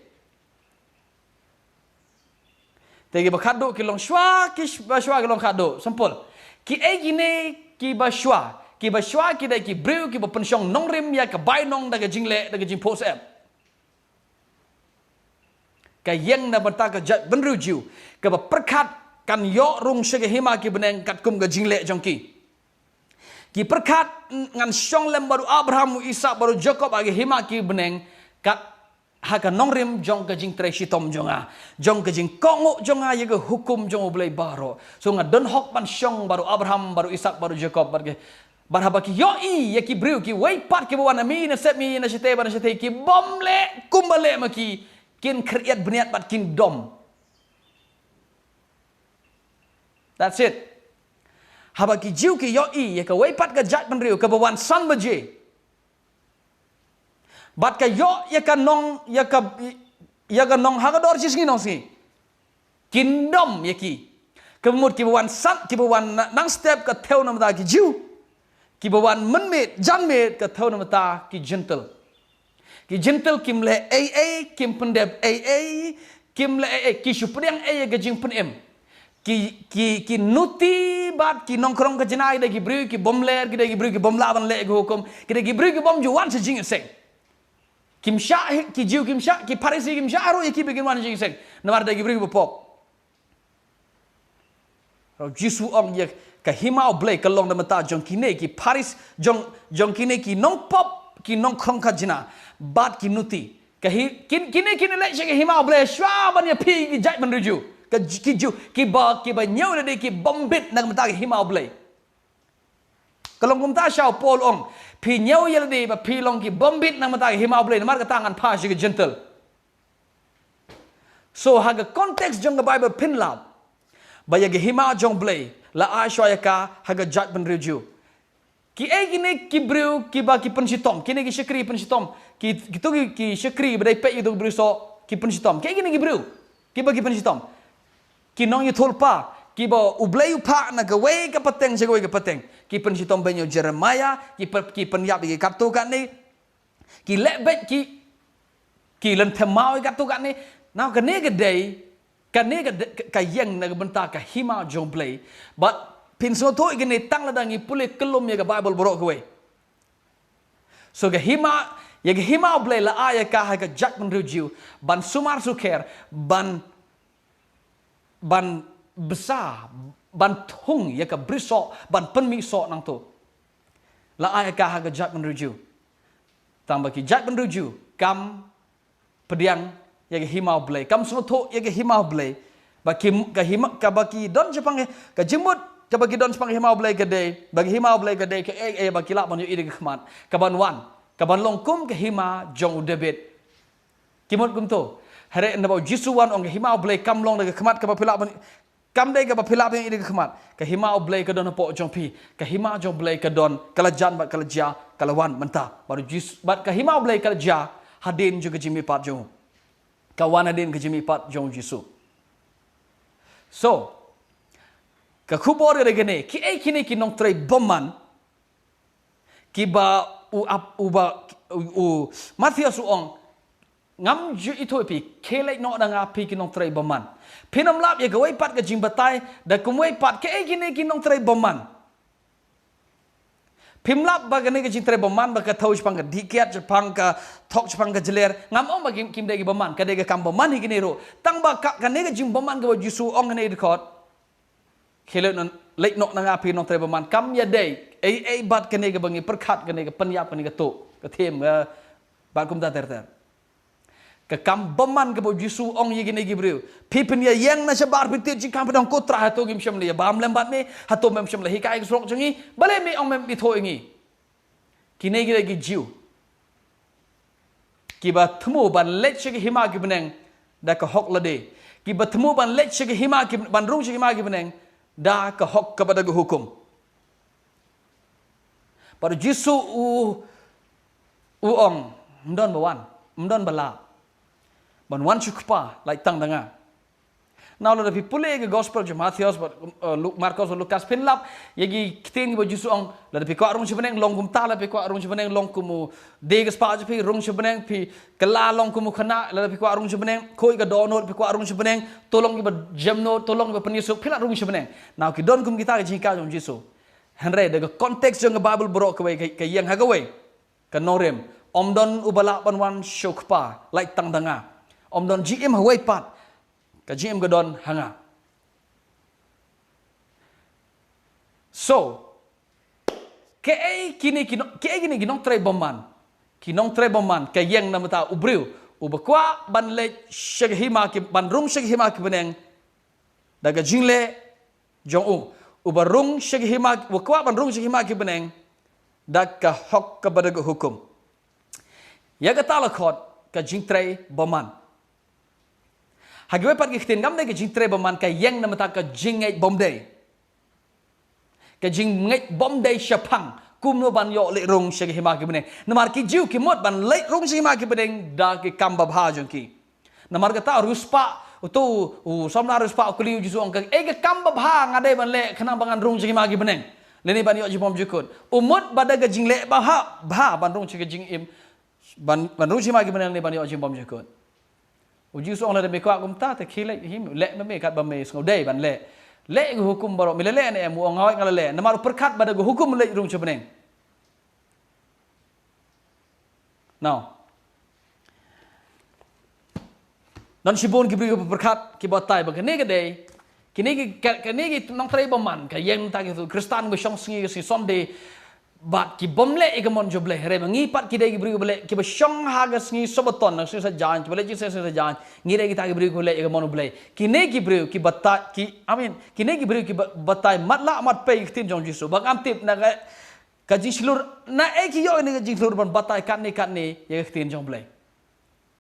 Te ki ba khatduh ki long shuwa, ki sh-, ba shuwa ki long khatduh. Simple. Ki ei kine ki ba shuwa? Ki ba shuwa ki dei ki briew ki ba pynshong nongrim ïa ka bainong da ka jingleh, da ka jingpos ep. Ka ïeng na bynta ka jaitbynriew Jiw, ka ba pyrkhat kan ïoh rung sha ka hima ki bneng katkum ka jingleh jong ki. Ki pyrkhat, ngan shong lem bad u Abraham, u Isak bad u Jakob ha ka hima ki bneng, kat ha ka nongrim jong ka jingtrei shitom jong nga, jong ka jingkohnguh jong nga ïa ka hukum jong U Blei baroh. So nga don hok ban shong bad u Abraham, bad u Isak, bad u Jakob, bad ki, bad haba ki ïohi ïa ki briew kiwei pat ki ba wan na mi na sep, mi na shatei bad na shatei, ki bym leh kumba leh ma ki, kin khriat bniat bad kin dom. That's it. Haba ki Jiw ki ïohi ïa kawei pat ka jaitbynriew ka ba wan san baje, bad ka ïoh ïa ka nong, ïa ka, ïa ka nong ha ka dor shi sngi nong sngi, kin dom ïa ki. Ka mut ki ba wan san, ki ba wan na, nang step ka thew na bynta ki Jiw. Ki ba wan mynmiet, janmiet ka thew na bynta ki Jentil. Ki Jentil kim leh ei ei, kim pyndep ei ei, kim leh ei ei, ki shu pdiang ei ei ka jingpynim. Ki, ki, ki nuti bad ki nongkhrong khajna ki dei ki briew ki bym ler, ki dei ki briew ki bym lah ban leh ka hukum, ki dei ki briew ki bym ju wan sha jingïaseng. Kim shah, ki Jiw kim shah, ki Pharisi kim shah ruh ïa ki ba kin wan sha jingïaseng. Namar dei ki briew ki ba pop. Hynrei u Jisu u ong ïa ka hima U Blei ka long na bynta jong kine ki Pharis, jong, jong kine ki nongpop, ki nongkhrong khajna, bad ki nuti. Ka hi, kin, kine, kine leit sha ka hima U Blei shuwa ban ïa phi ki jaitbynriew Jiw. Ka j-, ki Jiw, ki ba, ki ba ñiew lade ki bym bit na bynta ka hima U Blei. Ka long kumta sha u Paul u ong, phi ñiew ïa lade ba phi long ki bym bit na bynta ka hima U Blei, namar kata ngan phah sha ki Jentil. So ha ka context jong ka Bible phin lap ba ïa ka hima jong U Blei la ai shuwa ïa ka ha ka jaitbynriew Jiw. Ki ei kine ki briew ki ba ki pynshitom, kine ki shakri pynshitom, ki, kito ki, ki shakri ba dei peit ïa kito ki briew soh ki pynshitom. Ki ei kine ki briew ki ba ki pynshitom? Ki nongïathuhlypa ki ba U Blei u phah na kawei ka pateng sha kawei ka pateng. Ki pynshitom beiñ ïa u Jeremiah, ki pyn-, ki pynïap ïa ki katto katne. Ki leh beit, ki, ki lynthem maw ïa katto katne. Now kane ka dei, kane ka dei, ka, ka ïeng na ka bynta ka hima jong U Blei. Bad phin sngewthuh ïa kane tang lada ngi pule kyllum ïa ka Bible baroh kawei. So ka hima, ïa ka hima U Blei la ai ïa ka ha ka jaitbynriew Jiw ban sumar sukher, ban ban bsa, ban thung ïa ka bri soh, ban pynmih soh nangto. La ai ïa ka ha ka jaitbynriew Jiw. Tang ba ki jaitbynriew Jiw kam pdiang ïa ka hima U Blei, kam sngewthuh ïa ka hima U Blei. Ba ki, ka hima, ka ba ki don shaphang, ka jingmut ka ba ki don shaphang ka hima U Blei ka dei, ba ka hima U Blei ka dei ka, eh, eh, ba ki lah ban ïohi da ka khmat, ka ban wan, ka ban long kum ka hima jong u David. Ki mut kumto. Hynrei naba u Jisu u wan u ong ka hima U Blei kam long da ka khmat kaba phi lah ban, Kam dei kaba phi lap ïa ine i khmat. Ka hima U Blei ka don hapoh jong phi. Ka hima jong U Blei ka don, ka la jan bad ka la jia, ka la wan mynta. Bad u Jis-, bad ka hima U Blei ka la jia hadien jong ka jingmihpat jong u. Ka wan hadien ka jingmihpat jong u Jisu. So, ka khubor ka dei kane, kiei kine ki nongtrei bymman, kiba u ap, uba, u, u Mathaios u ong, ngam ju ithuh ïa phi, khie leit noh na nga phi ki nongtrei bymman. Phin ym lap ïa kawei pat ka jingbatai, da kumwei pat, kiei kine ki nongtrei bymman. Phim lap ba kane ka jingtrei bymman ba ka thew shaphang ka dih kiad, shaphang ka thok, shaphang ka jler. Ngam ong ba kim, kim dei ki bymman, ka dei ka kam bymman hi kine ruh. Tang ba ka, kane ka jingbymman kaba u Jisu u ong kane dkhot. Khie leit noh, leit noh na nga phi nongtrei bymman. Kam ïadei ei ei bad kane kaba ngi pyrkhat, kane ka pynïap, kane ka tuh, ka thiem, ka, bad kumta ter ter. Ka kam bymman kaba u Jisu u ong ïa kine ki briew. Phi phin ïa ïeng na shabar, phi tied jingkhang, phi ong, ko Trai, hato ngim shym la ïabam lem bad me, hato mem shym la hikai ha surok jong ngi, balei me ong mem ithuh ïa ngi. Kine ki dei ki Jiw kiba thmu ban leit sha ki hima ki bneng da ka hok lade. Kiba thmu ban leit sha ki hima ki, ban rung sha ki hima ki bneng da ka hok kaba da ka hukum. Bad u Jisu u, u ong, ym don ba wan, ym don ba lah ban wan sha u Kpa, lait tang da nga. Now lada phi pule ka gospel jong Mathaios bad, uh, Lu-, Markos bad Lukas, phin lap ïa ki ktien kiba u Jisu u ong, lada phi kwah rung sha bneng long kumta, lada phi kwah rung sha bneng long kum u die ka spah jong phi, rung sha bneng, phi kylla long kum u khynnah, lada phi kwah rung sha bneng, khuid ka dohnud, phi kwah rung sha bneng, to long kiba jemnud, to long kiba pynïasuk, phi lah rung sha bneng. Now ki don kum kita ki jinghikai jong u Jisu. Hynrei da ka context jong ka Bible baroh kawei, ka, ka ïeng ha kawei. Ka nongrim, ym don uba lah ban wan sha u Kpa, lait tang da nga. Ym don jingim ha kawei pat, ka jingim ka don ha nga. So, kiei kine ki no-, kiei kine ki nongtrei bymman. Ki nongtrei bymman, ka ïeng na bynta u briew uba kwah ban leit sha ki hima ki, ban rung sha ki hima ki bneng da ka jingleh jong u, uba rung sha ki hima, uba kwah ban rung sha ki hima ki bneng da ka hok kaba da ka hukum. Ïa kata la khot ka jingtrei bymman. Ha kiwei pat ki ktien kam dei ka jingtrei bymman, ka ïeng na bynta ka jingngeit bymdei. Ka jingngeit bymdei shaphang kumno ban ïoh leit rung sha ki hima ki bneng. Namar ki Jiw ki mut ban leit rung sha ki hima ki bneng da ki kam babha jong ki. Namar kata u riewspah, uto u samla riewspah u kylli u Jisu, ong, kaei ka kam babha nga dei ban leh khnang ba ngan rung sha ki hima ki bneng lane ban ïoh jingbymjukut. U mut ba da ka jingleh babha, bha ban rung sha ka jingim, ban, ban rung sha ki hima ki bneng lane ban ïoh jingbymjukut. U Jisu u ong, lada me kwah kumta te khie leit, him, leh ma me katba me sngewdei ban leh. Leh ka hukum baroh, me la leh ne em? U ong, hooid nga la leh. Namar u pyrkhat ba da ka hukum leit rung sha bneng. Now, don shibun ki briew kiba pyrkhat, kiba batai ba kane ka dei, kine ki, ka, kane ki nongtrei bymman, ka ïeng na bynta ki Khristan ba shong sngi, ka sngi Sunday, bad ki bym leh ïa ka mon jong U Blei. Hynrei ma ngi pat ki dei ki briew kiba leh, kiba shong ha ka sngi Sabbaton, na sngi Saitjaiñ, kiba leh jingïaseng sngi Saitjaiñ, ngi dei kita ki briew kiba leh ïa ka mon U Blei. Kine ki briew ki batai, ki, I mean, kine ki briew kiba batai matlah matpei ïa ka ktien jong u Jisu. Ba ngam tip na ka ka jingshlur, naei ki ïoh ïa ka jingshlur ban batai katne katne ïa ka ktien jong U Blei.